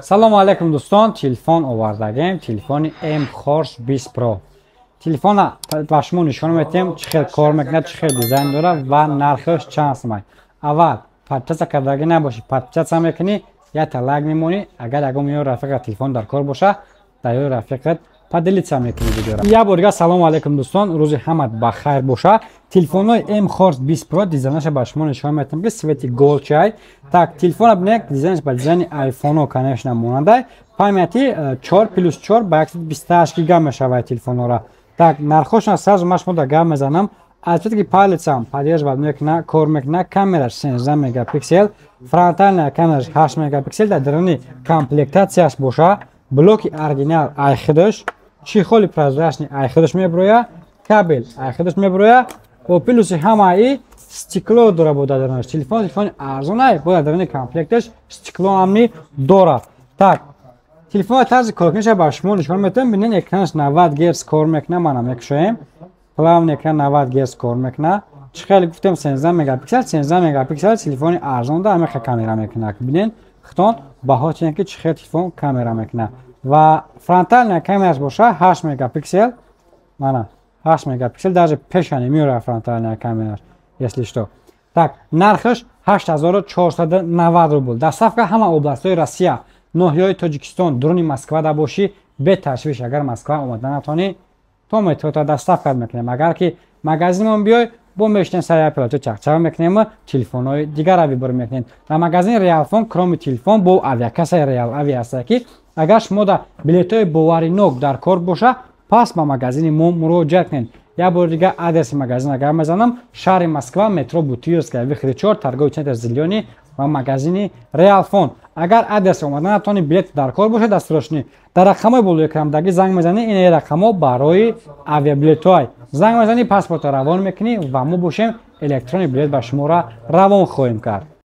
Салому алейкум, дӯстон. Телефон овардагем, телефони mHorse 20 Pro. Телефона ба шумо нишон метиҳем, чӣ хел кор мекунад, чӣ хел дизайн дорад ва нархаш чанд сумай. Аввал, подписаться кардагӣ набошӣ, подписаться мекунӣ, якта лайк мемонӣ. Агар ягон ёр рафиқа телефон дар кор боша, дар ёри рафиқат поделиться мекунӣ видеора. Як бор дигар салому алейкум, дӯстон, рӯзи ҳамат ба хайр боша. Телефонҳои mHorse 20 Pro дизайнаша ба шумо нишон метиҳем, ки цвети голчай. Так, телефона бинед, дизайнаш ба дизайни айфоно, конечно, монандай. Памяти 4 плюс 4 ба 128 гига мешавад телефонҳоро. Так, нархошона сразу ман шумо дар гап мезанам. Отпечатки пальцам поддерживать мекуна, кор мекуна. Камераш 13 мегапиксел, фронтальная камераш 8 мегапиксел. Дар даруни комплектатсияш боша, блоки оригинал айхидаш, чехоли прозрачный айхидаш меброя, кабел айхидаш меброя. Бо плюси ҳамаи стекло дора. Бо дар дарунаш телефон, телефони арзонай, бо дар даруни комплекташ стекло ҳамни дорад. Так, телефони тарзи коркуниша ба шумо нишон метавонем. Бинед, экранаш 90 герц кор мекуна. Мана, мекушоем, плавный экран 90 герц кор мекуна. Чӣ хеле гуфтем, 13 мегапиксел, 13 мегапиксел телефони арзон да ҳамеха камера мекуна. Бинед хитон баҳо чине, ки чӣ хел телефон камера мекуна. Ва фронтальная камераш боша 8 мегапиксел, мана, 8 мегапиксел, даже пеша немеёра фронтальная камераш, если что. Так, нархаш 8490 рубл. Доставка ҳама областҳои Россия, ноҳияҳои Тоҷикистон, дуруни Москва да бошӣ, беташвиш. Агар Москва омада натонӣ, то метрота доставка мекунем. Агар ки магазинмон биёй, бо мешинем, сари оператор чақчақ мекунем, телефонҳои дигарро выбор мекунем. Дар магазини Реалфон кроме телефон бо авиакассаи Реал Авиа ҳаста, ки агар шумо да билетҳои боваринок дар кор боша, пас ба магазини мо муроҷиат кунед. Як бори дигар адреси магазин агар мезанам: шаҳри Москва, метро Бутырская, выход 4, торговый центр «Зелёный» ва магазини Реалфон. Агар адрес омада натавонӣ, билет дар кор бошад дастрашни, дар рақамҳои болои экрамдагӣ занг мезанӣ. Ин рақамҳо барои авиабилетҳоай. Занг мезанӣ, паспорта равон мекунӣ ва мо бошем, электронный билет ба шуморо равон хоҳем кард.